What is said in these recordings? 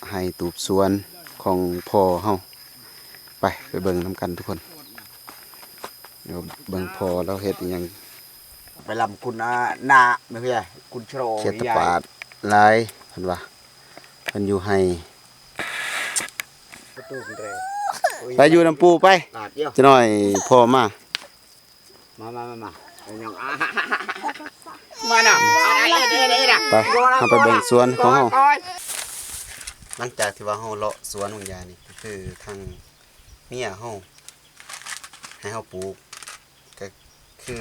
ໄຮ່ຕູບສວນຂອງພໍ່ເຮົາ. ໄປ ໄປເບິ່ງນຳກັນທຸກຄົນ. ດຽວເບິ່ງພໍ່ລາວເຮັດອີ່ຫຍັງ. ໄປລຳກຸນ ອາ ນາ ແມ່ນຄື ກຸນຊະໂຣ ເຂດຕະປາດຫຼາຍ ເພິ່ນວ່າ ເພິ່ນຢູ່ໄຮ່. ໄປຢູ່ນຳປູ່ໄປ ຈັກໜ້ອຍພໍ່ມາ. ມາ ມາ ມາ ມາ ເອົາຫຍັງ ອາ ມານະ ອາ ອາ ເອີ ເອີ ເອີ ເອີ ໄປ ເຮົາໄປເບິ່ງສວນຂອງເຮົາ. ຫຼັງຈາກທີ່ວ່າເຮົາເລາະສວນບາງຢ່າງນີ້ ກໍຄືທາງເມຍເຮົາໃຫ້ເຮົາປູກ ກໍຄື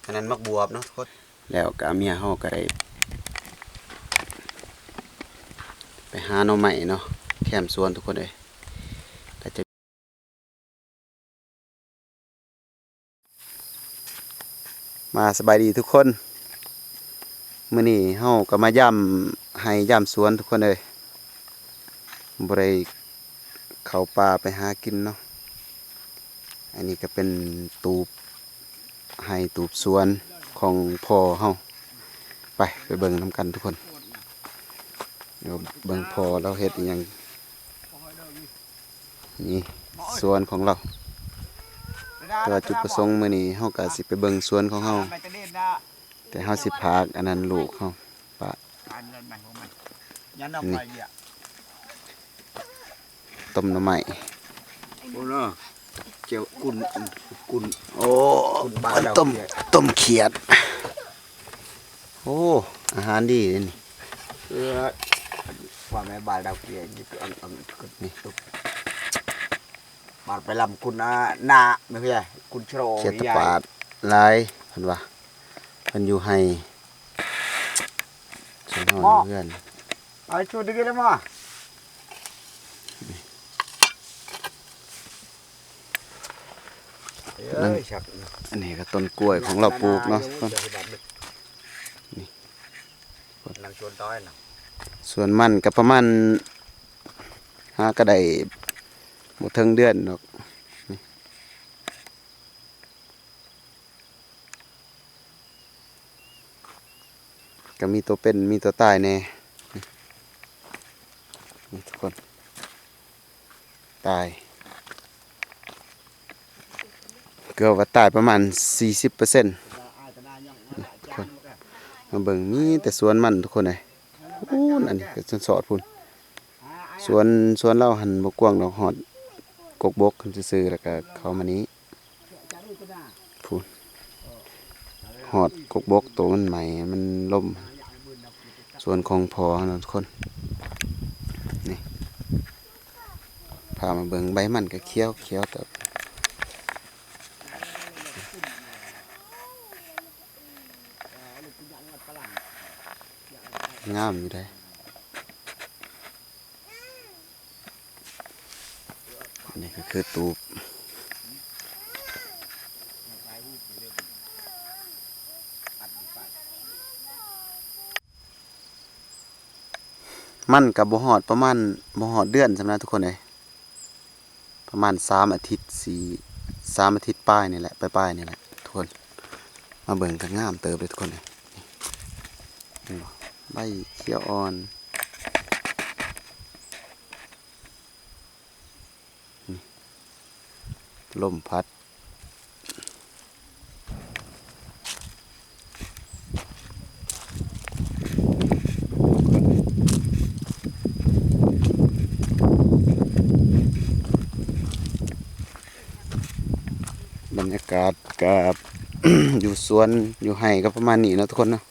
ອັນນັ້ນໝາກບວບເນາະທຸກຄົນ. ແລ້ວກໍເມຍເຮົາກໍໄດ້ໄປຫາໜໍ່ໄມ້ເນາະ ແຄມສວນທຸກຄົນເອີຍ. ມາ ສະບາຍດີທຸກຄົນ. ມື້ນີ້ເຮົາກໍມາຢາມໄຮ່ຢາມສວນທຸກຄົນເອີຍ. ບໍ່ໄດ້ເຂົ້າປ່າໄປຫາກິນເນາະ. ອັນນີ້ກໍເປັນຕູບໄຮ່ຕູບສວນຂອງພໍ່ເຮົາ. ໄປ ໄປເບິ່ງນຳກັນທຸກຄົນ. ດຽວເບິ່ງພໍ່ລາວເຮັດອີ່ຫຍັງ. ນີ້ສວນຂອງລາວ. ແຕ່ວ່າຈຸດປະສົງມື້ນີ້ເຮົາກໍຊິໄປເບິ່ງສວນຂອງເຮົາ ແຕ່ເຮົາຊິພາກອັນນັ້ນລູກເຮົາປະ ຕົ້ມໜໍ່ໄມ້. ໂອ້ເນາະ ແຈ່ວກຸນ ກຸນ ໂອ້ ກຸນປາ ຕົ້ມ ຕົ້ມຂຽດ. ໂອ້ ອາຫານດີເດ້ນີ້. ເອີ ວ່າແມ່ບາດດາວເກຍ ນີ້ ອັນ ອັນ ນີ້ ບາດໄປລຳກຸນ ອາ ນາ ແມ່ນຄື ກຸນຊະໂຣ ເຂດຕະປາດຫຼາຍ ເພິ່ນວ່າ ເພິ່ນຢູ່ໄຮ່ ສ່ວນເຮົາຢູ່ເຮືອນ. ເອົາ ຊູດກິນແລ້ວໝໍ. ເອີຍ ອັນນີ້ກໍຕົ້ນກ້ວຍຂອງລາວປູກເນາະ. ນີ້ ນາງຊວນຕ້ອຍນະ ສວນມັນກໍປະມານ ຫາກໍໄດ້ບໍ່ເຖິງເດືອນດອກ. ນີ້ ກໍມີຕົວເປັນ ມີຕົວຕາຍແດ່. ນີ້ ນີ້ທຸກຄົນ ຕາຍ ເກືອບວ່າຕາຍປະມານສີ່ສິບເປີເຊັນ. ນີ້ທຸກຄົນ ມາເບິ່ງ ມີແຕ່ສວນມັນທຸກຄົນເອີຍ. ພຸ້ນ ອັນນີ້ກໍສອດໆ ພຸ້ນ ສວນ ສວນລາວຫັ້ນບໍ່ກວ້າງດອກ ຮອດກົກບົກຫັ້ນຊື່ໆ ແລ້ວກໍເຂົ້າມານີ້. ພຸ້ນ ຮອດກົກບົກໂຕມັນໃໝ່ ມັນລົ້ມ. ສວນຂອງພໍ່ເຮົານະທຸກຄົນ. ນີ້ ພາມາເບິ່ງ ໃບມັນກໍຂຽວ ຂຽວແຕ່ງາມຢູ່ເດ້. ອັນນີ້ກໍຄືຕູບ ມັນກໍບໍ່ຮອດ ປະມານບໍ່ຮອດເດືອນຊ້ຳນະທຸກຄົນເອີຍ. ປະມານສາມອາທິດ ສີ່ ສາມອາທິດປາຍນີ້ແຫຼະ ປາຍໆ ນີ້ແຫຼະທຸກຄົນ. ມາເບິ່ງກໍງາມເຕີບເດ້ທຸກຄົນເອີຍ. ເຫັນບໍ່ ໃບຂຽວອ່ອນ. ລົມພັດ ບັນຍາກາດກະ ຢູ່ສວນຢູ່ໄຮ່ກໍປະມານນີ້ເນາະທຸກຄົນເນາະ.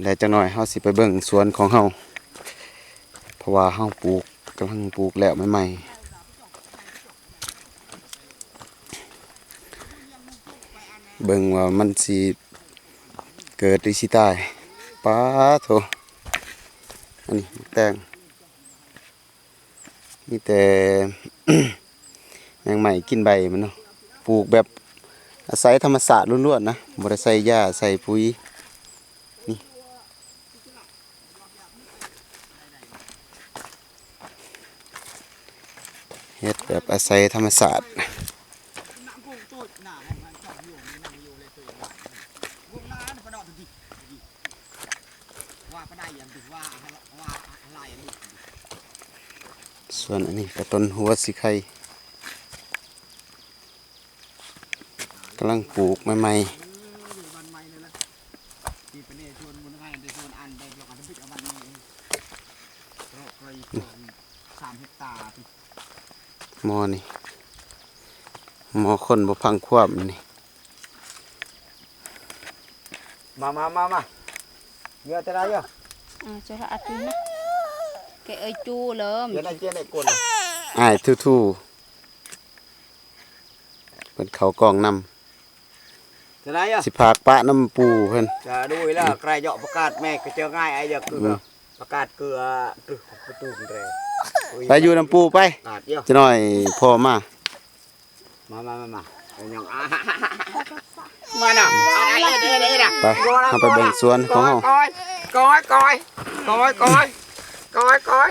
ແລະ ຈັກໜ້ອຍເຮົາຊິໄປເບິ່ງສວນຂອງເຮົາ ເພາະວ່າເຮົາປູກ ກຳລັງປູກແລ້ວໃໝ່ໆ. ເບິ່ງວ່າມັນຊິເກີດ ຫຼື ຊິຕາຍ. ປາໂທ້ ອັນນີ້ໝາກແຕງ ມີແຕ່ແມງໄມ້ກິນໃບມັນເນາະ. ປູກແບບອາໄສທຳມະຊາດລ້ວນໆ ນະ ບໍ່ໄດ້ໃສ່ຢາໃສ່ປຸຍ. ນີ້ ເຮັດແບບອາໄສທຳມະຊາດ. ສ່ວນອັນນີ້ກໍຕົ້ນຫົວສີໄຄ ກຳລັງປູກໃໝ່ໆ. ໝໍນີ້ ໝໍຄົນບໍ່ຟັງຄວາມນີ້. ມາ ມາ ມາ ມາ ເຍອະແຕ່ລະເຍອະ. ອ່າ ຈະລະອາຕິນະ ແກເອີຍຈູເລີມ ເຈນໄອ ເຈນໄອກົນ ອ້າຍທູໆ ເພິ່ນເຂົ້າກ້ອງນຳ ຈະລະເຍອະ ຊິພາກປະນຳປູ່ເພິ່ນ. ຈະດູອີລະ ໃກ້ເຍາະປະກາດແມ່ກະເຈີງ່າຍ ອາຍເຍາະຄື ປະກາດຄື ອາ ປະຕູແຣ ໄປຢູ່ນຳປູ່ໄປ ຈັກໜ້ອຍພໍ່ມາ. ມາ ມາ ມາ ມາ ເອົາຫຍັງ ມານະ ໄປ ເຮົາໄປເບິ່ງສວນຂອງເຮົາ ກອຍ ກອຍ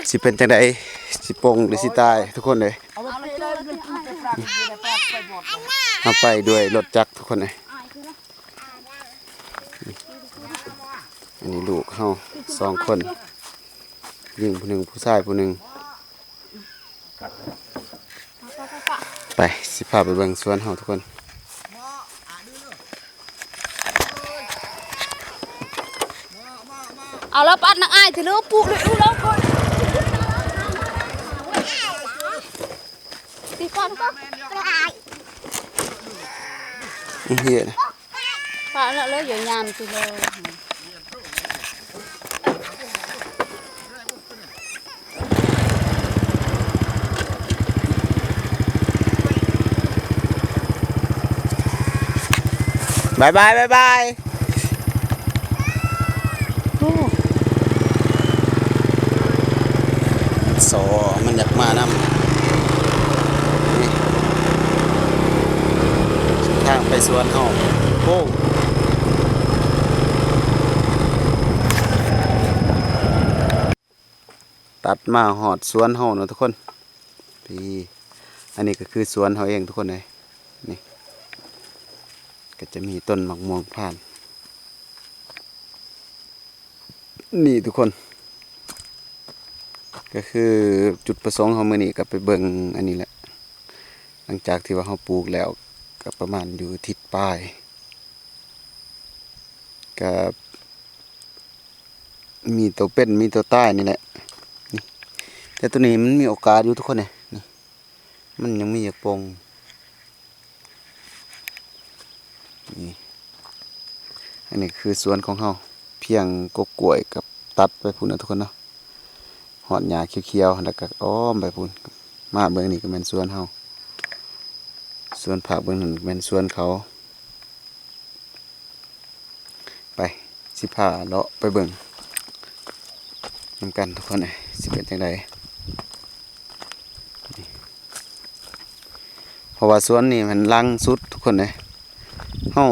ຊິເປັນຈັ່ງໃດ ຊິປົ່ງ ຫຼື ຊິຕາຍ ທຸກຄົນເອີຍ. ເຮົາໄປດ້ວຍລົດຈັກ ທຸກຄົນເອີຍ. ອັນນີ້ລູກເຮົາສອງຄົນ ຍິງຜູ້ໜຶ່ງ ຜູ້ຊາຍຜູ້ໜຶ່ງ. ໄປ ຊິພາໄປເບິ່ງສວນເຮົາທຸກຄົນ. ເອົາລະ ປັດນາງອ້າຍ ຖືລະປູກເລີຍ ອູ້ລະ ຕິກອນກໍ ເຮີ້ຍ ປະລະເລີຍ ຢ່າຍາມຕິເລີຍ. ບາຍບາຍ ບາຍບາຍ. ໂອ້ ສໍມັນຢາກມານຳ ນີ້ ທາງໄປສວນເຮົາ. ໂອ້ ຕັດມາຮອດສວນເຮົາເນາະທຸກຄົນ. ພີ້ ອັນນີ້ກໍຄືສວນເຮົາເອງທຸກຄົນເອີຍ. ນີ້ກໍຈະມີຕົ້ນໝາກມ່ວງພານ ນີ້ທຸກຄົນ. ກໍຄືຈຸດປະສົງເຮົາມື້ນີ້ກໍໄປເບິ່ງອັນນີ້ແຫຼະ ຫຼັງຈາກທີ່ວ່າເຮົາປູກແລ້ວ ກໍປະມານຢູ່ທິດປາຍ ກໍມີໂຕເປັນ ມີໂຕຕາຍນີ້ແຫຼະ. ນີ້ ແຕ່ໂຕນີ້ມັນມີໂອກາດຢູ່ທຸກຄົນເອີຍ. ນີ້ ມັນຍັງມີຢາກປົ່ງ ນີ້ ອັນນີ້ຄືສວນຂອງເຮົາ ພຽງກົກກ້ວຍກັບຕັດໄປພຸ້ນນະທຸກຄົນເນາະ. ຮອດຫຍ້າຂຽວໆ ແລ້ວກໍອ້ອມໄປພຸ້ນ. ມາເບື້ອງນີ້ກໍແມ່ນສວນເຮົາ ສວນພາກເບື້ອງນັ້ນແມ່ນສວນເຂົາ. ໄປ ຊິພາເລາະໄປເບິ່ງນຳກັນທຸກຄົນເອີຍ ຊິເປັນຈັ່ງໃດ. ເພາະວ່າສວນນີ້ມັນຫຼັງສຸດທຸກຄົນເອີຍ. ເຮົາ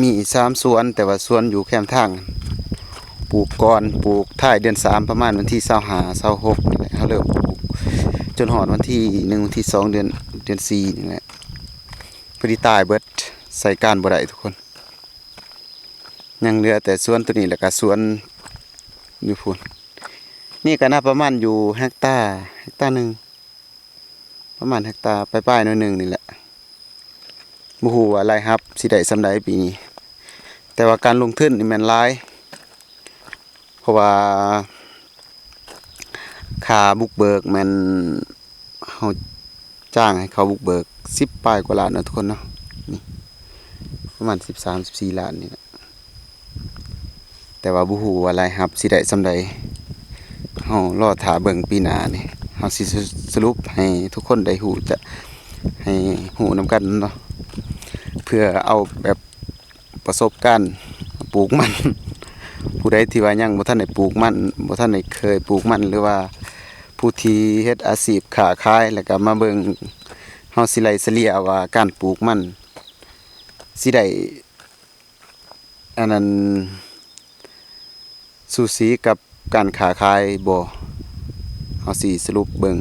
ມີສາມສວນ ແຕ່ວ່າສວນຢູ່ແຄມທາງ ປູກກ່ອນ ປູກທ້າຍເດືອນສາມ ປະມານວັນທີຊາວຫ້າ ຊາວຫົກນີ້ແຫຼະ. ເຮົາເລີ່ມປູກຈົນຮອດວັນທີໜຶ່ງ ວັນທີສອງ ເດືອນ ເດືອນສີ່ນີ້ແຫຼະ. ພໍດີຕາຍເບິດ ໃຊ້ການບໍ່ໄດ້ທຸກຄົນ. ຍັງເຫຼືອແຕ່ສວນໂຕນີ້ ແລ້ວກະສວນຢູ່ພຸ້ນ. ນີ້ກະໜ້າປະມານຢູ່ເຮັກຕາ ເຮັກຕາໜຶ່ງ ປະມານເຮັກຕາປາຍໆ ໜ້ອຍໜຶ່ງນີ້ແຫຼະ. ບໍ່ຮູ້ວ່າລາຍຮັບຊິໄດ້ສ່ຳໃດປີນີ້ ແຕ່ວ່າການລົງທຶນນີ້ແມ່ນຫຼາຍ ເພາະວ່າຄ່າບຸກເບີກແມ່ນ ເຮົາຈ້າງໃຫ້ເຂົາບຸກເບີກສິບປາຍກວ່າລ້ານເນາະທຸກຄົນເນາະ. ນີ້ປະມານສິບສາມ ສິບສີ່ລ້ານນີ້ແຫຼະ ແຕ່ວ່າບໍ່ຮູ້ວ່າລາຍຮັບຊິໄດ້ສ່ຳໃດ. ເຮົາລໍຖ້າເບິ່ງປີໜ້ານີ້ ເຮົາຊິສະຫຼຸບໃຫ້ທຸກຄົນໄດ້ຮູ້ ຈະໃຫ້ຮູ້ນຳກັນເນາະ ເພື່ອເອົາແບບ ປະສົບການປູກມັນ. ຜູ້ໃດທີ່ວ່າຍັງບໍ່ທັນໄດ້ປູກມັນ ບໍ່ທັນໄດ້ເຄີຍປູກມັນ ຫຼືວ່າຜູ້ທີ່ເຮັດອາຊີບຄ້າຂາຍ ແລ້ວກໍມາເບິ່ງ ເຮົາຊິໄລ່ສະເລ່ຍວ່າການປູກມັນຊິໄດ້ ອັນນັ້ນ ສູສີກັບການຄ້າຂາຍບໍ່ ເຮົາຊິສະຫຼຸບເບິ່ງ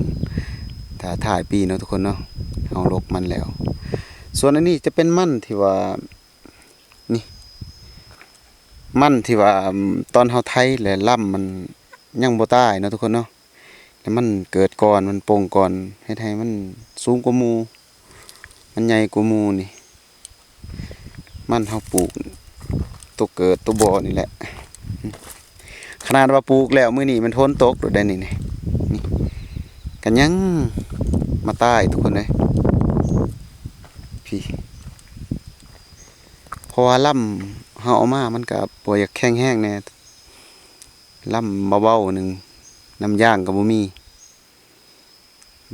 ຖ້າທ້າຍປີເນາະທຸກຄົນເນາະ ເຮົາລົກມັນແລ້ວ. ສ່ວນອັນນີ້ຈະເປັນມັນທີ່ວ່າ ນີ້ ມັນທີ່ວ່າ ຕອນເຮົາໄຖແລ້ວລຳມັນຍັງບໍ່ຕາຍເນາະທຸກຄົນເນາະ. ແລ້ວມັນເກີດກ່ອນ ມັນປົ່ງກ່ອນ ເຮັດໃຫ້ມັນສູງກວ່າໝູ່ ມັນໃຫຍ່ກວ່າໝູ່ນີ້. ມັນເຮົາປູກໂຕເກີດໂຕບໍ່ນີ້ແຫຼະ. ຂະໜາດວ່າປູກແລ້ວມື້ນີ້ມັນຝົນຕົກໂລດໄດ໋ນີ້ ນີ້ ນີ້ ກໍຍັງມາຕາຍທຸກຄົນເອີຍ ພີ້. ເພາະວ່າລຳເຮົາເອົາມາມັນກໍບໍ່ຢາກແຂງແຮງແດ່ ລຳເບົາໆໜຶ່ງ ນ້ຳຢາງກໍບໍ່ມີ.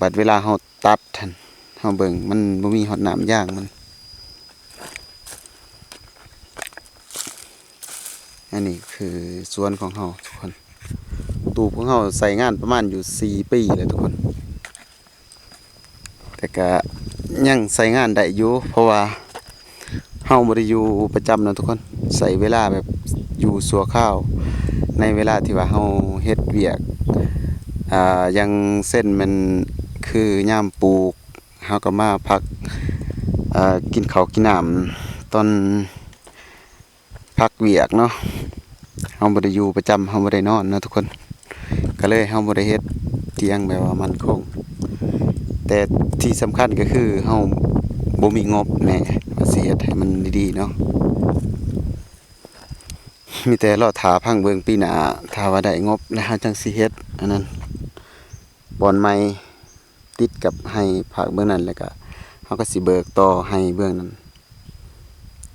ບັດເວລາເຮົາຕັດຫັ້ນ ເຮົາເບິ່ງມັນບໍ່ມີຮອດນ້ຳຢາງມັນ. ອັນນີ້ຄືສວນຂອງເຮົາທຸກຄົນ ຕູບຂອງເຮົາໃຊ້ງານປະມານຢູ່ສີ່ປີແລ້ວທຸກຄົນ ແຕ່ກະຍັງໃຊ້ງານໄດ້ຢູ່ ເພາະວ່າ ເຮົາບໍ່ໄດ້ຢູ່ປະຈຳເນາະທຸກຄົນ ໃຊ້ເວລາແບບຢູ່ຊົ່ວຄາວ ໃນເວລາທີ່ວ່າເຮົາເຮັດວຽກ ອ່າ ຢ່າງເຊັ່ນແມ່ນຄືຍາມປູກ ເຮົາກໍມາພັກ ເອີ ກິນເຂົ້າກິນນ້ຳຕອນພັກວຽກເນາະ. ເຮົາບໍ່ໄດ້ຢູ່ປະຈຳ ເຮົາບໍ່ໄດ້ນອນເນາະທຸກຄົນ ກໍເລີຍເຮົາບໍ່ໄດ້ເຮັດຕຽງແບບວ່າໝັ້ນຄົງ. ແຕ່ທີ່ສຳຄັນກໍຄືເຮົາບໍ່ມີງົບແດ່ວ່າຊິເຮັດໃຫ້ມັນດີໆເນາະ. ມີແຕ່ລໍຖ້າຟັງເບິ່ງປີໜ້າ ຖ້າວ່າໄດ້ງົບແລ້ວເຮົາຈັ່ງຊິເຮັດອັນນັ້ນ ບ່ອນໃໝ່ ຕິດກັບໄຮ່ພາກເບື້ອງນັ້ນ ແລ້ວກະເຮົາກໍຊິເບີກຕໍ່ໄຮ່ເບື້ອງນັ້ນ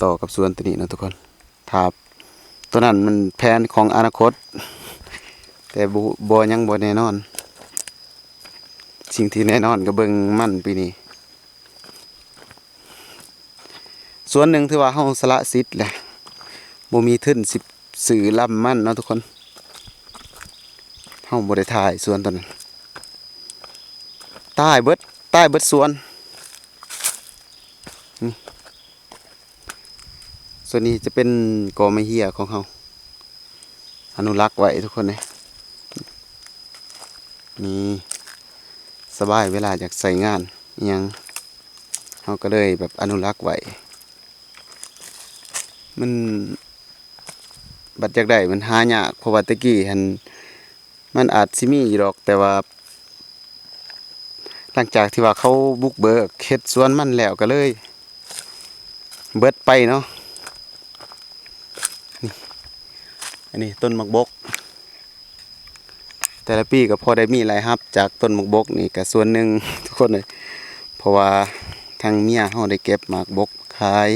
ຕໍ່ກັບສວນໂຕນີ້ເນາະທຸກຄົນ. ຖ້າໂຕນັ້ນມັນແຜນຂອງອະນາຄົດ ແຕ່ບໍ່ ບໍ່ ຍັງບໍ່ແນ່ນອນ. ສິ່ງທີ່ແນ່ນອນກໍເບິ່ງມັນປີນີ້ ສວນໜຶ່ງຖືວ່າເຮົາສະຫຼະສິດແຫຼະ ບໍ່ມີທຶນຊິຊື້ລຳມັນເນາະທຸກຄົນ. ເຮົາບໍ່ໄດ້ຖ່າຍສວນຕອນນັ້ນ ຕາຍເບິດ ຕາຍເບິດສວນ. ນີ້ ສ່ວນນີ້ຈະເປັນກໍໄມ້ເຫ້ຍຂອງເຮົາ ອະນຸລັກໄວ້ທຸກຄົນເອີຍ. ນີ້ ສະບາຍເວລາຢາກໃຊ້ງານອີ່ຫຍັງ ເຮົາກໍເລີຍແບບອະນຸລັກໄວ້. ມັນ ບັດຢາກໄດ້ມັນຫາຍາກ ເພາະວ່າແຕ່ກີ້ຫັ້ນ ມັນອາດຊິມີຢູ່ດອກ ແຕ່ວ່າ ຫຼັງຈາກທີ່ວ່າເຂົາບຸກເບີກເຮັດສວນມັນແລ້ວ ກໍເລີຍເບິດໄປເນາະ. ນີ້ ອັນນີ້ຕົ້ນໝາກບົກ ແຕ່ລະປີກໍພໍໄດ້ມີລາຍຮັບຈາກຕົ້ນໝາກບົກນີ້ກໍສ່ວນໜຶ່ງທຸກຄົນເອີຍ ເພາະວ່າທາງເມຍເຮົາໄດ້ເກັບໝາກບົກຂາຍ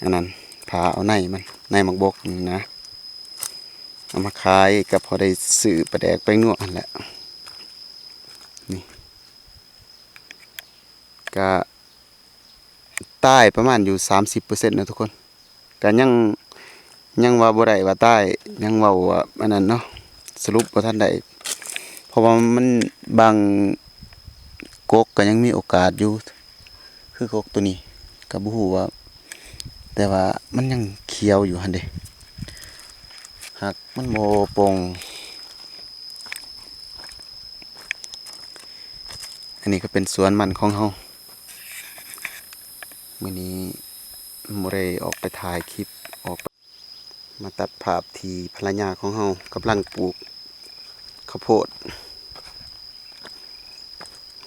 ອັນນັ້ນ ຜ່າເອົາໃນມັນ ໃນໝາກບົກນີ້ນະ ເອົາມາຂາຍກໍພໍໄດ້ຊື້ປາແດກແປ້ງນົວຫັ້ນແຫຼະ. ນີ້ ກະຕາຍປະມານຢູ່ສາມສິບເປີເຊັນເນາະທຸກຄົນ ກະຍັງ ຍັງວ່າບໍ່ໄດ້ວ່າຕາຍ ຍັງເວົ້າວ່າອັນນັ້ນເນາະ ສະຫຼຸບບໍ່ທັນໄດ້ ເພາະວ່າມັນບາງກົກກໍຍັງມີໂອກາດຢູ່ ຄືກົກໂຕນີ້ກໍບໍ່ຮູ້ວ່າ ແຕ່ວ່າມັນຍັງຂຽວຢູ່ຫັ້ນເດ ຫາກມັນບໍ່ປົ່ງ. ອັນນີ້ກໍເປັນສວນມັນຂອງເຮົາ ມື້ນີ້ບໍ່ໄດ້ອອກໄປຖ່າຍຄລິບ ອອກໄປ ມາຕັດພາບທີ່ພັນລະຍາຂອງເຮົາກຳລັງປູກເຂົ້າໂພດ.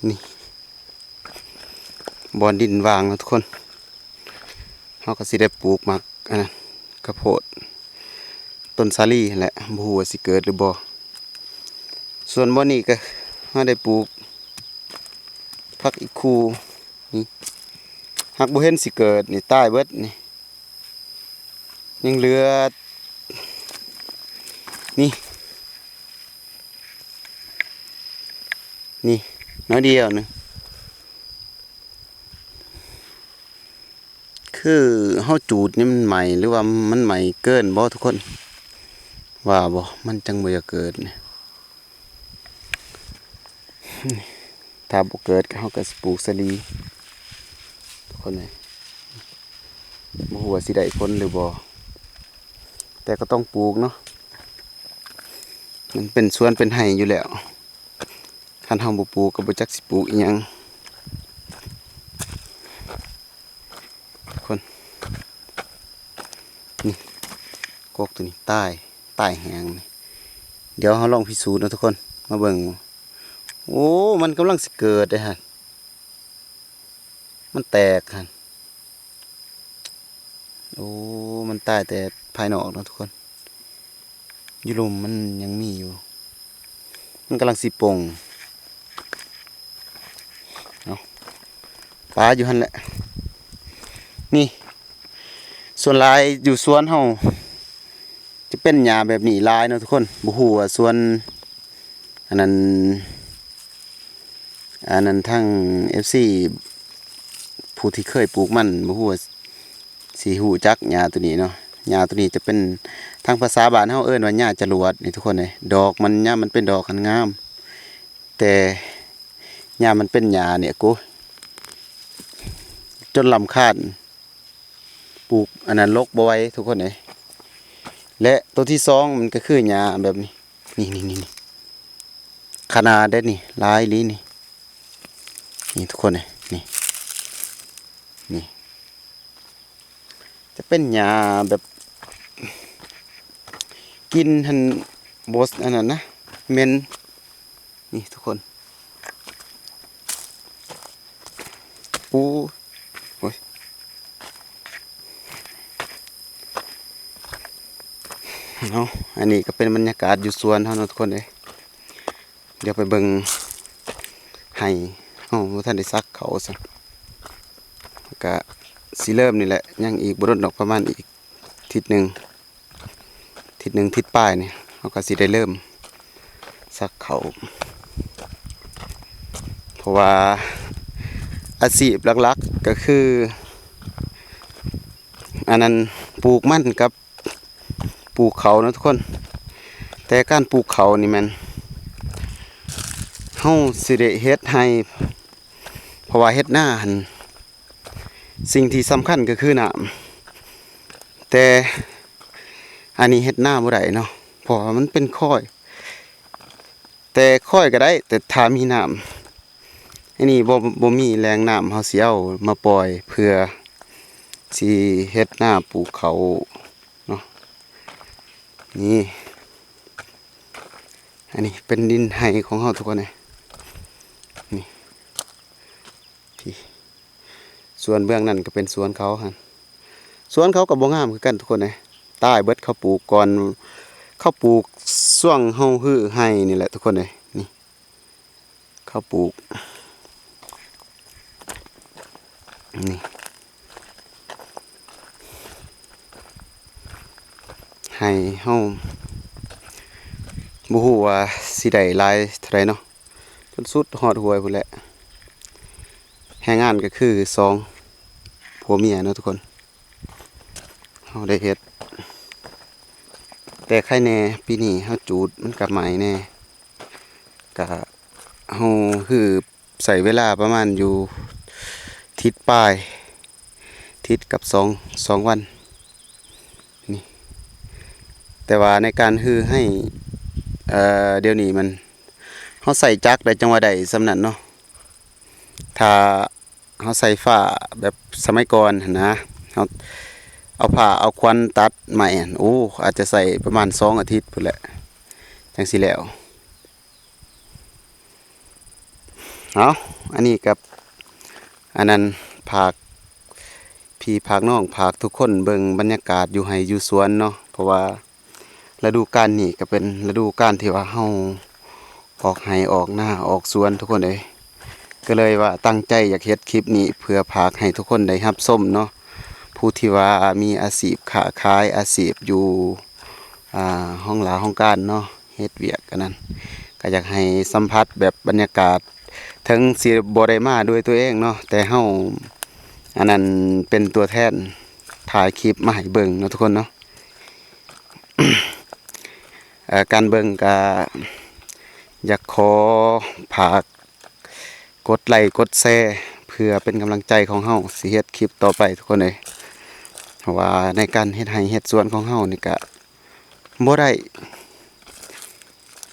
ນີ້ ບ່ອນດິນວ່າງເນາະທຸກຄົນ ເຮົາກໍຊິໄດ້ປູກໝາກ ອັນນັ້ນ ເຂົ້າໂພດ ຕົ້ນສາລີຫັ້ນແຫຼະ ບໍ່ຮູ້ວ່າຊິເກີດຫຼືບໍ່. ສ່ວນບ່ອນນີ້ກໍເຮົາໄດ້ປູກຜັກອີ່ຄູ ນີ້ ຫາກບໍ່ເຫັນຊິເກີດນີ້ ຕາຍເບິດນີ້ ຍັງເຫຼືອ ນີ້ ນີ້ ໜ້ອຍດຽວໜຶ່ງ. ຄືເຮົາຈູດນີ້ມັນໃໝ່ ຫຼືວ່າມັນໃໝ່ເກີນບໍ່ທຸກຄົນ ວ່າບໍ່ ມັນຈັ່ງບໍ່ຢາກເກີດນີ້. ຖ້າບໍ່ເກີດ ເຮົາກໍຊິປູກສາລີ ທຸກຄົນເອີຍ ບໍ່ຮູ້ວ່າຊິໄດ້ຜົນຫຼືບໍ່ ແຕ່ກໍຕ້ອງປູກເນາະ ມັນເປັນສວນເປັນໄຮ່ຢູ່ແລ້ວ. ຄັນເຮົາບໍ່ປູກກໍບໍ່ຈັກຊິປູກອີ່ຫຍັງ ທຸກຄົນ. ນີ້ ກົກໂຕນີ້ຕາຍ ຕາຍແຮງນີ້. ດຽວເຮົາລອງພິສູດເນາະທຸກຄົນ ມາເບິ່ງ ໂອ້ ມັນກຳລັງຊິເກີດເດ້ຫັ້ນ ມັນແຕກຫັ້ນ ໂອ້ ມັນຕາຍແຕ່ພາຍນອກເນາະທຸກຄົນ ຢູ່ລຸ່ມມັນຍັງມີຢູ່ ມັນກຳລັງຊິປົ່ງ ເອົາ ປາຢູ່ຫັ້ນແຫຼະ ນີ້ ສ່ວນຫຼາຍຢູ່ສວນເຮົາ ຈະເປັນຫຍ້າແບບນີ້ຫຼາຍເນາະທຸກຄົນ ບໍ່ຮູ້ວ່າສວນອັນນັ້ນ ອັນນັ້ນທາງເອັຟຊີ ຜູ້ທີ່ເຄີຍປູກມັນ ບໍ່ຮູ້ວ່າຊິຮູ້ຈັກຫຍ້າໂຕນີ້ເນາະ ຫຍ້າໂຕນີ້ຈະເປັນ ທາງພາສາບ້ານເຮົາເອີ້ນວ່າຫຍ້າຈະຫຼວດນີ້ທຸກຄົນເອີຍ ດອກມັນຍາມມັນເປັນດອກຫັ້ນງາມ ແຕ່ຍາມມັນເປັນຫຍ້ານີ້ ໂກ ຈົນລຳຄານ ປູກອັນນັ້ນລົກບໍ່ໄຫວທຸກຄົນເອີຍ ແລະ ໂຕທີສອງມັນກໍຄືຫຍ້າແບບນີ້ ນີ້ໆໆ ຂະໜາດເດ້ນີ້ ຫຼາຍອີ່ຫຼີນີ້ ນີ້ທຸກຄົນເອີຍ ນີ້ ນີ້ ຈະເປັນຫຍ້າແບບ ກິ່ນຫັ້ນບໍ່ອັນນັ້ນນະ ເໝັນ ນີ້ທຸກຄົນ ປູ ໂອ້ຍ ເນາະ ອັນນີ້ກໍເປັນບັນຍາກາດຢູ່ສວນເຮົາເນາະທຸກຄົນເອີຍ ດຽວໄປເບິ່ງໄຮ່ ເຮົາບໍ່ທັນໄດ້ສັກເຂົ້າຊະ ກະຊິເລີ່ມນີ້ແຫຼະ ຍັງອີກບໍ່ດົນດອກ ປະມານອີກທິດໜຶ່ງ ທິດໜຶ່ງທິດປາຍນີ້ ເຮົາກໍຊິໄດ້ເລີ່ມສັກເຂົ້າ ເພາະວ່າອາຊີບຫຼັກໆ ກໍຄື ອັນນັ້ນ ປູກມັນກັບ ປູກເຂົ້າເນາະທຸກຄົນ ແຕ່ການປູກເຂົ້ານີ້ແມ່ນ ເຮົາຊິໄດ້ເຮັດໄຮ່ ເພາະວ່າເຮັດນາຫັ້ນ ສິ່ງທີ່ສຳຄັນກໍຄືນ້ຳ ແຕ່ອັນນີ້ເຮັດນາບໍ່ໄດ້ເນາະ ເພາະວ່າມັນເປັນຄອຍ ແຕ່ຄອຍກໍໄດ້ ແຕ່ຖ້າມີນ້ຳ ອັນນີ້ບໍ່ ບໍ່ມີແຫຼ່ງນ້ຳ ເຮົາຊິເອົາມາປ່ອຍເພື່ອຊິເຮັດນາປູກເຂົ້າເນາະ ນີ້ ອັນນີ້ເປັນດິນໄຮ່ຂອງເຮົາທຸກຄົນເອີຍ ນີ້ ທີ່ ສ່ວນເບື້ອງນັ້ນກໍເປັນສວນເຂົາຫັ້ນ ສວນເຂົາກໍບໍ່ງາມຄືກັນທຸກຄົນເອີຍ ຕາຍເບິດ ເຂົາປູກກ່ອນ ເຂົາປູກຊ່ວງເຮົາຮື້ໄຮ່ນີ້ແຫຼະທຸກຄົນເອີຍ ນີ້ ເຂົາປູກ ນີ້ ໄຮ່ເຮົາ ບໍ່ຮູ້ວ່າຊິໄດ້ຫຼາຍເທົ່າໃດເນາະ ຈົນສຸດຮອດຫ້ວຍພຸ້ນແຫຼະ ແຮງງານກໍຄືສອງຜົວເມຍເນາະທຸກຄົນ ເຮົາໄດ້ເຮັດ ແຕ່ໄຄແດ່ ປີນີ້ເຮົາຈູດມັນກໍໄໝ້ແດ່ ກະເຮົາຮືບໃຊ້ເວລາປະມານຢູ່ທິດປາຍ ທິດກັບສອງ ສອງວັນນີ້ ແຕ່ວ່າໃນການຮື້ໄຮ່ ເອີ ດຽວນີ້ມັນ ເຮົາໃຊ້ຈັກໄດ້ ຈັ່ງວ່າໄດ້ສ່ຳນັ້ນເນາະ ຖ້າ ເຮົາໃຊ້ຟ້າແບບສະໄໝກ່ອນຫັ້ນນະ ເຮົາເອົາພ້າເອົາຂວັນຕັດໄມ້ຫັ້ນ ໂອ້ ອາດຈະໃຊ້ປະມານສອງອາທິດພຸ້ນແຫຼະ ຈັ່ງຊິແລ້ວ. ເອົາ ອັນນີ້ກໍ ອັນນັ້ນ ຝາກພີ່ຝາກນ້ອງ ຝາກທຸກຄົນເບິ່ງບັນຍາກາດຢູ່ໄຮ່ຢູ່ສວນເນາະ ເພາະວ່າ ລະດູການນີ້ກໍເປັນລະດູການທີ່ວ່າເຮົາອອກໄຮ່ອອກນາອອກສວນທຸກຄົນເອີຍ ກໍເລີຍວ່າຕັ້ງໃຈຢາກເຮັດຄລິບນີ້ເພື່ອຝາກໃຫ້ທຸກຄົນໄດ້ຮັບຊົມເນາະ ຜູ້ທີ່ວ່າມີອາຊີບຄ້າຂາຍ ອາຊີບຢູ່ ອ່າ ຫ້ອງລາຫ້ອງການເນາະ ເຮັດວຽກອັນນັ້ນ ກໍຢາກໃຫ້ສຳຜັດແບບບັນຍາກາດ ເຖິງຊິບໍ່ໄດ້ມາດ້ວຍຕົວເອງເນາະ ແຕ່ເຮົາ ອັນນັ້ນ ເປັນຕົວແທນຖ່າຍຄລິບມາໃຫ້ເບິ່ງເນາະທຸກຄົນເນາະ. ເອີ ການເບິ່ງກະຢາກຂໍຝາກກົດໄລກົດແຊ ເພື່ອເປັນກຳລັງໃຈຂອງເຮົາຊິເຮັດຄລິບຕໍ່ໄປທຸກຄົນເອີຍ ເພາະວ່າໃນການເຮັດໄຮ່ເຮັດສວນຂອງເຮົານີ້ກະບໍ່ໄດ້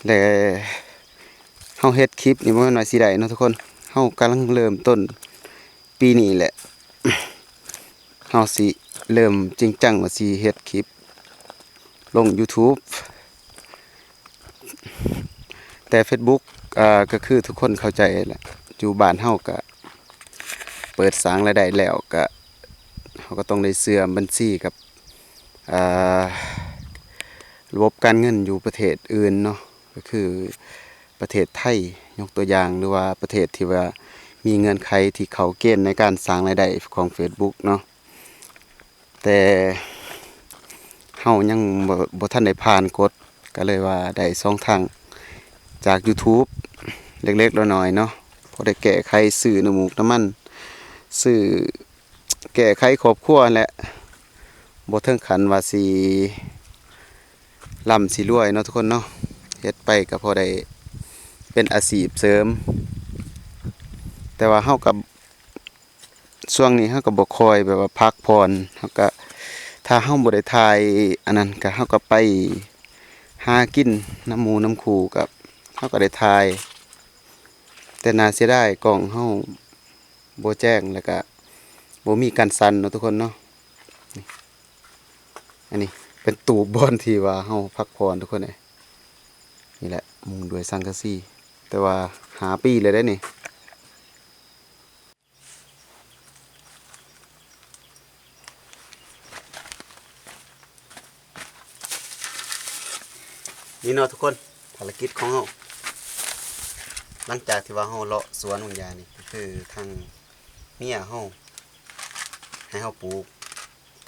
ແລະ ເຮົາເຮັດຄລິບນີ້ບໍ່ແມ່ນວ່າຊິໄດ້ເນາະທຸກຄົນ ເຮົາກຳລັງເລີ່ມຕົ້ນ ປີນີ້ແຫຼະ ເຮົາຊິເລີ່ມຈິງຈັງວ່າຊິເຮັດຄລິບລົງຢູທູບ ແຕ່ເຟສບຸກ ອ່າ ກໍຄືທຸກຄົນເຂົ້າໃຈແຫຼະ ຢູ່ບ້ານເຮົາກໍເປີດສ້າງລາຍໄດ້ແລ້ວ ກໍ ເຮົາກໍຕ້ອງໄດ້ເຊື່ອມບັນຊີກັບ ອ່າ ລະບົບການເງິນຢູ່ປະເທດອື່ນເນາະ ກໍຄືປະເທດໄທ ຍົກຕົວຢ່າງ ຫຼືວ່າປະເທດທີ່ວ່າມີເງື່ອນໄຂທີ່ເຂົ້າເກນໃນການສ້າງລາຍໄດ້ຂອງເຟສບຸກເນາະ. ແຕ່ເຮົາຍັງບໍ່ ບໍ່ທັນໄດ້ຜ່ານກົດ ກໍເລີຍວ່າໄດ້ຊ່ອງທາງຈາກຢູທູບເລັກໆນ້ອຍໆເນາະ ພໍໄດ້ແກ້ໄຂຊື້ນ້ຳມູກນ້ຳມັນ ຊື້ແກ້ໄຂຄອບຄົວຫັ້ນແຫຼະ ບໍ່ເຖິງຂັ້ນວ່າຊິລ່ຳຊິລວຍເນາະທຸກຄົນເນາະ ເຮັດໄປກໍພໍໄດ້ເປັນອາຊີບເສີມ ແຕ່ວ່າເຮົາກໍ ຊ່ວງນີ້ເຮົາກໍບໍ່ຄ່ອຍແບບວ່າພັກຜ່ອນ ເຮົາກໍ ຖ້າເຮົາບໍ່ໄດ້ຖ່າຍອັນນັ້ນ ກໍເຮົາກໍໄປຫາກິນນຳໝູ່ນຳຄູ່ ກໍເຮົາກໍໄດ້ຖ່າຍ ແຕ່ໜ້າເສຍດາຍກ້ອງເຮົາບໍ່ແຈ້ງ ແລ້ວກໍບໍ່ມີກັນສັ່ນເນາະທຸກຄົນເນາະ. ນີ້ ອັນນີ້ເປັນຕູບບ່ອນທີ່ວ່າເຮົາພັກຜ່ອນທຸກຄົນເອີຍ. ນີ້ແຫຼະ ມຸງດ້ວຍສັງກະສີ ແຕ່ວ່າຫ້າປີແລ້ວເດ້ນີ້. ນີ້ເນາະທຸກຄົນ ພາລະກິດຂອງເຮົາ ຫຼັງຈາກທີ່ວ່າເຮົາເລາະສວນບາງຢ່າງນີ້ ກໍຄືທາງເມຍເຮົາໃຫ້ເຮົາປູກ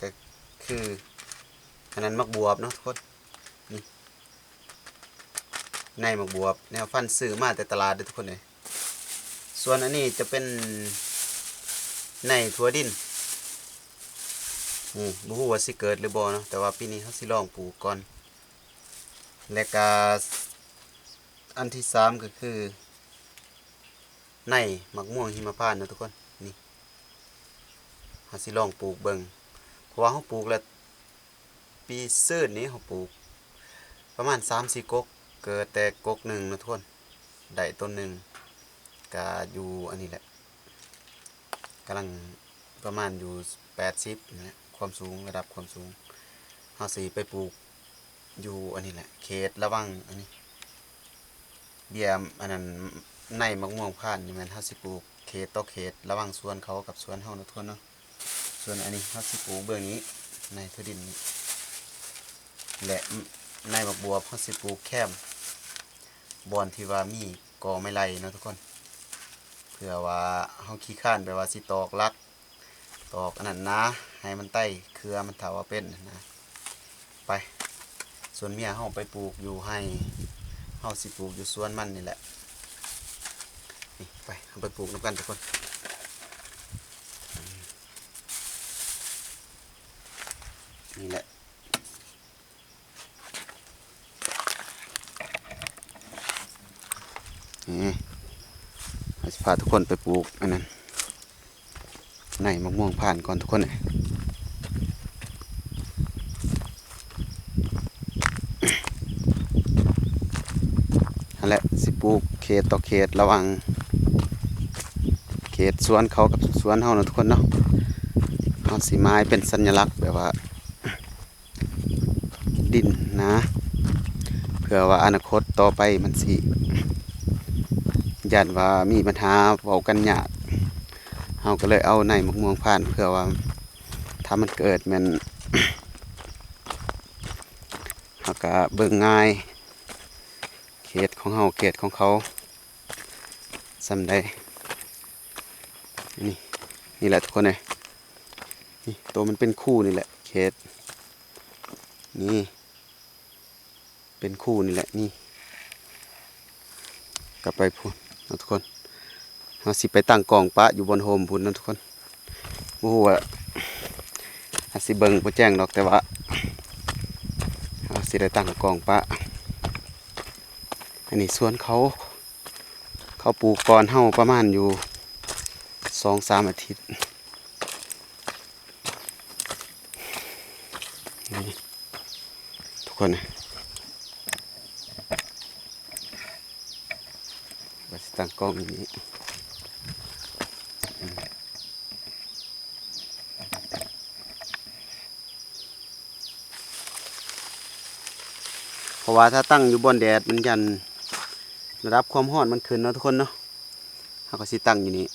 ກໍຄືອັນນັ້ນໝາກບວບເນາະທຸກຄົນ ນີ້ ໃນໝາກບວບ ແນວພັນຊື້ມາແຕ່ຕະຫຼາດເດີ້ທຸກຄົນເອີຍ. ສ່ວນອັນນີ້ຈະເປັນໃນຖົ່ວດິນ ນີ້ ບໍ່ຮູ້ວ່າຊິເກີດຫຼືບໍ່ເນາະ ແຕ່ວ່າປີນີ້ເຮົາຊິລອງປູກກ່ອນ ແລະກະອັນທີສາມກໍຄືໃນໝາກມ່ວງຫິມະພານເນາະທຸກຄົນ ນີ້ ເຮົາຊິລອງປູກເບິ່ງ ເພາະວ່າເຮົາປູກແລ້ວ ປີຊືນນີ້ເຮົາປູກປະມານສາມສີ່ກົກ ເກີດແຕ່ກົກໜຶ່ງເນາະທຸກຄົນ ໄດ້ຕົ້ນໜຶ່ງ ກະຢູ່ອັນນີ້ແຫຼະ ກຳລັງປະມານຢູ່ແປດສິບນີ້ແຫຼະ ຄວາມສູງ ລະດັບຄວາມສູງ ເຮົາຊິໄປປູກຢູ່ອັນນີ້ແຫຼະ ເຂດລະຫວ່າງອັນນີ້ ເບ້ຍ ອັນນັ້ນ ໃນໝາກມ່ວງພານນີ້ແມ່ນເຮົາຊິປູກເຂດຕໍ່ເຂດ ລະຫວ່າງສວນເຂົາກັບສວນເຮົາເນາະທຸກຄົນເນາະ. ສ່ວນອັນນີ້ເຮົາຊິປູກເບື້ອງນີ້ ໃນຖົ່ວດິນນີ້ ແລະ ໃນໝາກບວບເຮົາຊິປູກແຄມບ່ອນທີ່ວ່າມີກໍໄມ້ໄຜ່ເນາະທຸກຄົນ ເພື່ອວ່າເຮົາຂີ້ຄ້ານແບບວ່າຊິຕອກຫຼັກ ຕອກອັນນັ້ນນາ ໃຫ້ມັນໄຕ່ເຄືອມັນ ຖ້າວ່າເປັນນະ. ໄປ ສ່ວນເມຍເຮົາໄປປູກຢູ່ໄຮ່ ເຮົາຊິປູກຢູ່ສວນມັນນີ້ແຫຼະ. ນີ້ ໄປ ເຮົາໄປປູກນຳກັນທຸກຄົນ. ນີ້ແຫຼະ ນີ້ ເຮົາຊິພາທຸກຄົນໄປປູກອັນນັ້ນ ໃນໝາກມ່ວງພານກ່ອນທຸກຄົນເອີຍ. ຫັ້ນແຫຼະ ຊິປູກເຂດຕໍ່ເຂດ ລະຫວ່າງເຂດສວນເຂົາກັບສວນເຮົາເນາະທຸກຄົນເນາະ. ເຮົາຊິໝາຍເປັນສັນຍະລັກແບບວ່າ ດິນນາ ເພື່ອວ່າອະນາຄົດຕໍ່ໄປມັນຊິ ຢ້ານວ່າມີບັນຫາເວົ້າກັນຍາກ ເຮົາກໍເລີຍເອົາໃນໝາກມ່ວງພານ ເພື່ອວ່າຖ້າມັນເກີດແມ່ນ ເຮົາກໍເບິ່ງງ່າຍ ເຂດຂອງເຮົາ ເຂດຂອງເຂົາ ສ່ຳໃດ. ນີ້ ນີ້ແຫຼະທຸກຄົນເອີຍ ນີ້ ໂຕມັນເປັນຄູນີ້ແຫຼະ ເຂດ ນີ້ ເປັນຄູນີ້ແຫຼະ ນີ້ ກັບໄປພຸ້ນເນາະທຸກຄົນ. ເຮົາຊິໄປຕັ້ງກ້ອງປະຢູ່ບ່ອນຮົ່ມພຸ້ນເນາະທຸກຄົນ. ບໍ່ຮູ້ວ່າ ອາດຊິເບິ່ງບໍ່ແຈ້ງດອກ ແຕ່ວ່າເຮົາຊິໄດ້ຕັ້ງກ້ອງປະ. ອັນນີ້ສວນເຂົາ ເຂົາປູກກ່ອນເຮົາປະມານຢູ່ສອງສາມອາທິດ. ນີ້ ທຸກຄົນ ວ່າຊິຕັ້ງກ້ອງຢູ່ນີ້ ເພາະວ່າຖ້າຕັ້ງຢູ່ບ່ອນແດດ ມັນຢ້ານ ລະດັບຄວາມຮ້ອນມັນຂຶ້ນເນາະທຸກຄົນເນາະ ເຮົາກໍຊິຕັ້ງຢູ່ນີ້.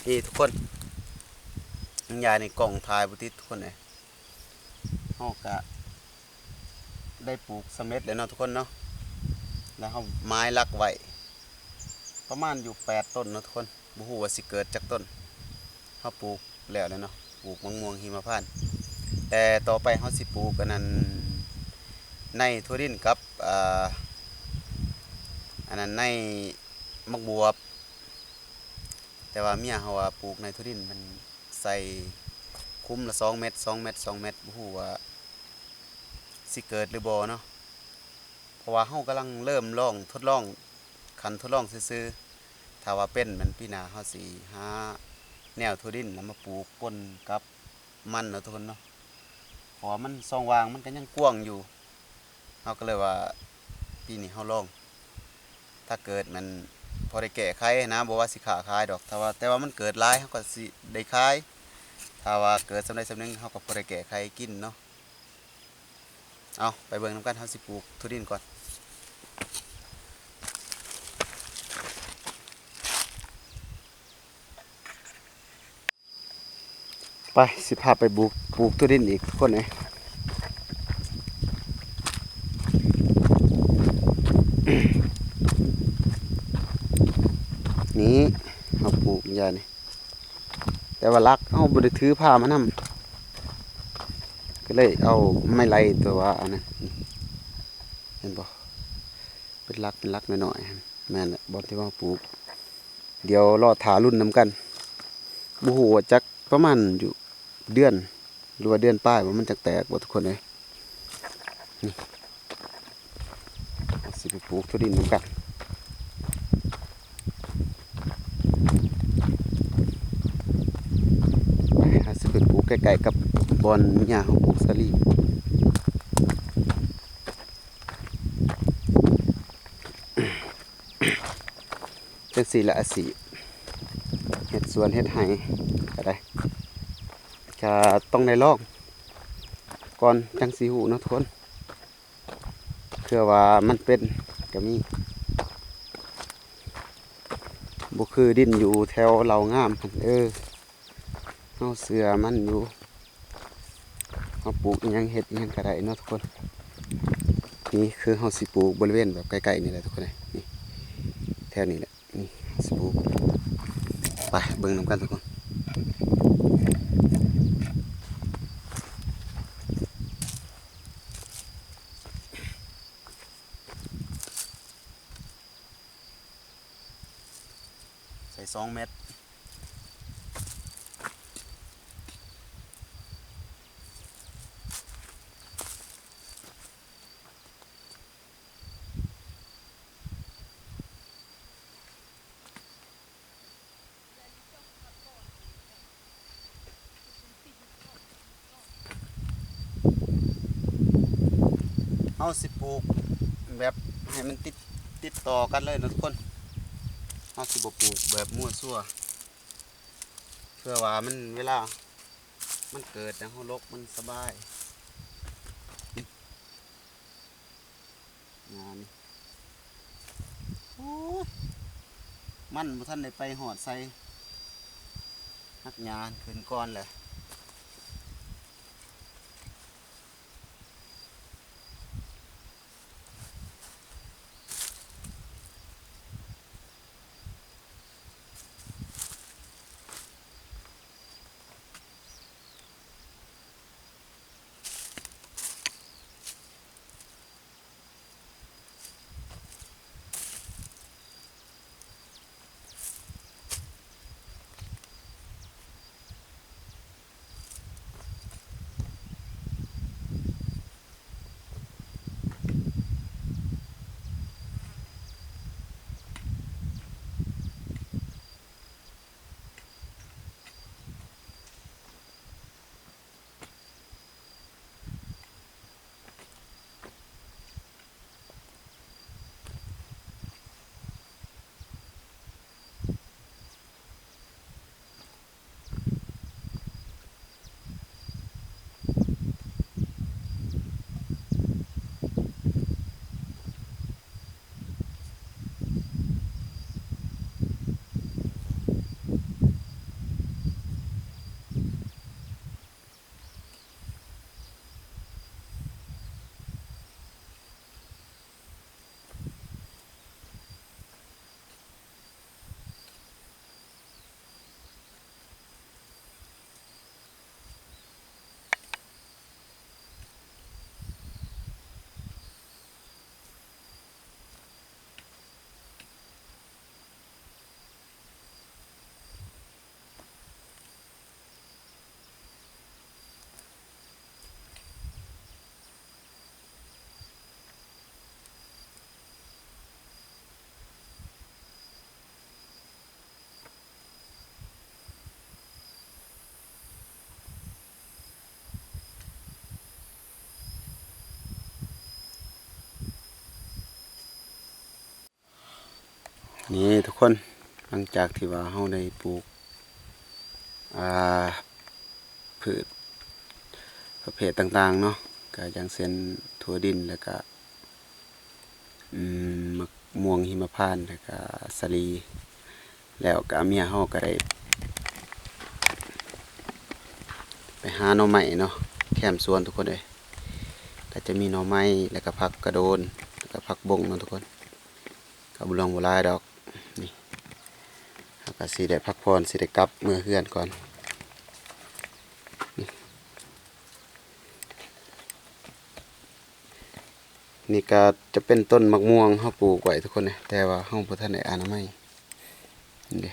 ນີ້ທຸກຄົນ ມັນຢາຍໃນກ້ອງຖ່າຍບໍ່ຕິດທຸກຄົນເອີຍ. ເຮົາກະໄດ້ປູກສຳເລັດແລ້ວເນາະທຸກຄົນເນາະ ແລ້ວເຮົາໝາຍຫຼັກໄວ້ປະມານຢູ່ແປດຕົ້ນເນາະທຸກຄົນ. ບໍ່ຮູ້ວ່າຊິເກີດຈັກຕົ້ນ. ເຮົາປູກແລ້ວແຫຼະເນາະ ປູກໝາກມ່ວງຫິມະພານ ແຕ່ ແຕ່ຕໍ່ໄປເຮົາຊິປູກອັນນັ້ນ ໃນຖົ່ວດິນກັບ ອ່າ ອັນນັ້ນ ໃນໝາກບວບ. ແຕ່ວ່າເມຍເຮົາວ່າປູກໃນຖົ່ວດິນ ມັນໃສ່ຄຸ້ມລະສອງແມັດ ສອງແມັດ ສອງແມັດ ບໍ່ຮູ້ວ່າຊິເກີດຫຼືບໍ່ເນາະ. ເພາະວ່າເຮົາກຳລັງເລີ່ມລອງ ທົດລອງ ຂັ້ນທົດລອງຊື່ໆ. ຖ້າວ່າເປັນແມ່ນປີໜ້າ ເຮົາຊິຫາແນວຖົ່ວດິນແລ້ວມາປູກປົນກັບມັນເນາະທຸກຄົນເນາະ. ເພາະວ່າມັນ ຊ່ອງວ່າງມັນກໍຍັງກວ້າງຢູ່. ເຮົາກໍເລີຍວ່າປີນີ້ເຮົາລອງ ຖ້າເກີດແມ່ນພໍໄດ້ແກ້ໄຂຫັ້ນນະ ບໍ່ວ່າຊິຄ້າຂາຍດອກ. ຖ້າວ່າ ແຕ່ວ່າມັນເກີດຫຼາຍ ເຮົາກໍຊິໄດ້ຂາຍ. ຖ້າວ່າເກີດສ່ຳໃດສ່ຳໜຶ່ງ ເຮົາກໍພໍໄດ້ແກ້ໄຂກິນເນາະ. ເອົາ ໄປເບິ່ງນຳກັນ ເຮົາຊິປູກຖົ່ວດິນກ່ອນ. ໄປ ຊິພາໄປບຸກ ປູກຖົ່ວດິນອີກທຸກຄົນເອີຍ. ນີ້ ເຮົາປູກຢ່າງນີ້ ແຕ່ວ່າຫຼັກເຮົາບໍ່ໄດ້ຖືພາມານຳ ກໍເລີຍເອົາໄມ້ໄລ່ຕົວວ່າອັນນັ້ນ ເຫັນບໍ່ ເປັນຫຼັກ ເປັນຫຼັກນ້ອຍໆຫັ້ນ. ແມ່ນແຫຼະ ບ່ອນທີ່ເຮົາປູກ ດຽວລໍຖ້າລຸ້ນນຳກັນ. ບໍ່ຮູ້ວ່າຈັກປະມານຢູ່ເດືອນ ຫຼືວ່າເດືອນປາຍບໍ່ ມັນຈັ່ງແຕກບໍ່ທຸກຄົນເອີຍ. ນີ້ ເຮົາຊິໄປປູກຖົ່ວດິນນຳກັນ. ໄປ ເຮົາຊິໄປປູກໃກ້ໆກັບບ່ອນເມຍເຮົາປູກສາລີ. ຈັ່ງຊີ້ລະອາຊີບ ເຮັດສວນເຮັດໄຮ່ກໍໄດ້ ກໍຕ້ອງໄດ້ລອງກ່ອນ ຈັ່ງຊິຮູ້ເນາະທຸກຄົນ. ເພື່ອວ່າມັນເປັນກໍມີ ບໍ່ຄືດິນຢູ່ແຖວເຫຼົ່າງາມຫັ້ນເດີ. ເຮົາເຊື່ອໝັ້ນຢູ່ ເຮົາປູກອີ່ຫຍັງ ເຮັດອີ່ຫຍັງກໍໄດ້ເນາະທຸກຄົນ. ນີ້ຄືເຮົາຊິປູກບໍລິເວນແບບໃກ້ໆນີ້ແຫຼະທຸກຄົນເອີຍ. ນີ້ ແຖວນີ້ແຫຼະ ນີ້ເຮົາຊິປູກ. ໄປເບິ່ງນຳກັນທຸກຄົນ. ໃສ່ສອງແມັດ. ເຮົາຊິປູກແບບໃຫ້ມັນຕິດ ຕິດຕໍ່ກັນເລີຍເນາະທຸກຄົນ. ເຮົາຊິບໍ່ປູກແບບມົ້ວຊົ່ວ ເພື່ອວ່າມັນ ເວລາມັນເກີດຫຍັງ ເຮົາຫຼົກມັນສະບາຍ. ງານ ໂອ້ຍ ມັນບໍ່ທັນໄດ້ໄປຮອດໃສ ຮັກຫຍ້າຂຶ້ນກ່ອນແຫຼະ. ນີ້ທຸກຄົນ ຫຼັງຈາກທີ່ວ່າເຮົາໄດ້ປູກ ອ່າ ພືດປະເພດຕ່າງໆເນາະ ກະຢ່າງເຊັ່ນຖົ່ວດິນ ແລ້ວກະ ອືມ ໝາກມ່ວງຫິມະພານ ແລ້ວກະສາລີ ແລ້ວກະເມຍເຮົາກະໄດ້ໄປຫາໜໍ່ໄມ້ເນາະ ແຄມສວນທຸກຄົນເອີຍ ກະຈະມີໜໍ່ໄມ້ ແລ້ວກະຜັກກະໂດນ ແລ້ວກະຜັກບົ້ງເນາະທຸກຄົນ ກະບໍ່ຫຼວງບໍ່ຫຼາຍດອກ. ນີ້ ເຮົາກະຊິໄດ້ພັກຜ່ອນ ຊິໄດ້ກັບເມືອເຮືອນກ່ອນ. ນີ້ ນີ້ກະຈະເປັນຕົ້ນໝາກມ່ວງ ເຮົາປູກໄວ້ທຸກຄົນເອີຍ ແຕ່ວ່າເຮົາບໍ່ທັນໄດ້ອະນາໄມ ນີ້ເດ້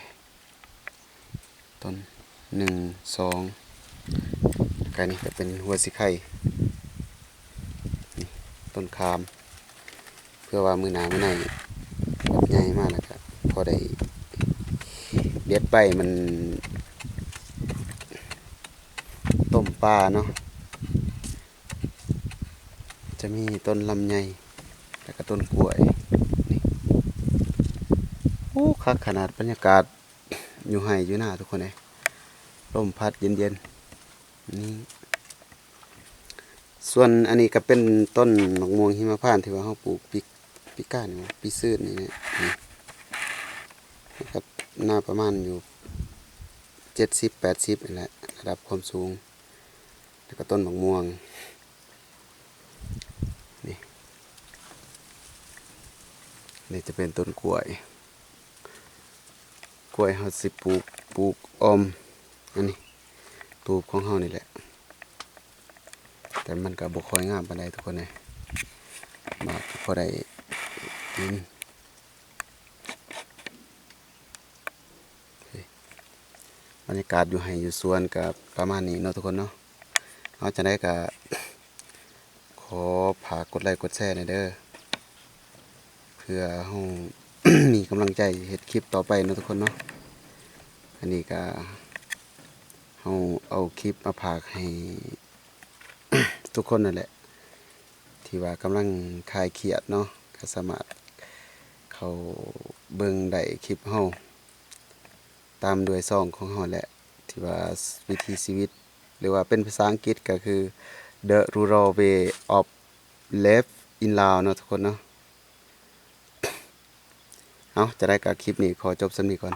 ຕົ້ນ ໜຶ່ງ ສອງ ແລ້ວກະນີ້ກະເປັນຫົວສີໄຄ ນີ້ ຕົ້ນຂາມ ເພື່ອວ່າມື້ໜ້າມື້ໃນບັດໃຫຍ່ມາແລ້ວກະພໍໄດ້ເດັດໃບມັນຕົ້ມປາເນາະ. ຈະມີຕົ້ນລຳໄຍ ແລ້ວກະຕົ້ນກ້ວຍ ນີ້ ໂອ້ ຄັກຂະໜາດ ບັນຍາກາດຢູ່ໄຮ່ຢູ່ນາທຸກຄົນເອີຍ ລົມພັດເຢັນໆ ນີ້ ສ່ວນອັນນີ້ກະເປັນຕົ້ນໝາກມ່ວງຫິມະພານທີ່ວ່າເຮົາປູກປີ ປີກາຍນີ້ ປີຊືນນີ້ແຫຼະ ນີ້ ກະໜ້າປະມານຢູ່ເຈັດສິບ ແປດສິບນີ້ແຫຼະ ລະດັບຄວາມສູງ ແລ້ວກະຕົ້ນໝາກມ່ວງ ນີ້ ນີ້ຈະເປັນຕົ້ນກ້ວຍ ກ້ວຍເຮົາຊິປູກ ປູກອ້ອມ ອັນນີ້ ຕູບຂອງເຮົານີ້ແຫຼະ ແຕ່ມັນກະບໍ່ຄ່ອຍງາມປານໃດທຸກຄົນເອີຍ ມາກະພໍໄດ້ກິນ. ບັນຍາກາດຢູ່ໄຮ່ຢູ່ສວນກະປະມານນີ້ເນາະທຸກຄົນເນາະ ເອົາ ຈັ່ງໃດກະ ຂໍຝາກກົດໄລກົດແຊແດ່ເດີ ເພື່ອເຮົາມີກຳລັງໃຈເຮັດຄລິບຕໍ່ໄປເນາະທຸກຄົນເນາະ. ອັນນີ້ກະເຮົາເອົາຄລິບມາຝາກໃຫ້ທຸກຄົນນັ້ນແຫຼະ ທີ່ວ່າກຳລັງຄາຍຄຽດເນາະ ກະສາມາດເຂົ້າເບິ່ງໄດ້ຄລິບເຮົາ ຕາມດ້ວຍຊ່ອງຂອງເຮົາແຫຼະ ທີ່ວ່າວິຖີຊີວິດ ຫຼືວ່າເປັນພາສາອັງກິດກະຄື The Rural Way of Life in Laos ເນາະທຸກຄົນເນາະ. ເອົາ ຈັ່ງໃດກະຄລິບນີ້ຂໍຈົບສ່ຳນີ້ກ່ອນ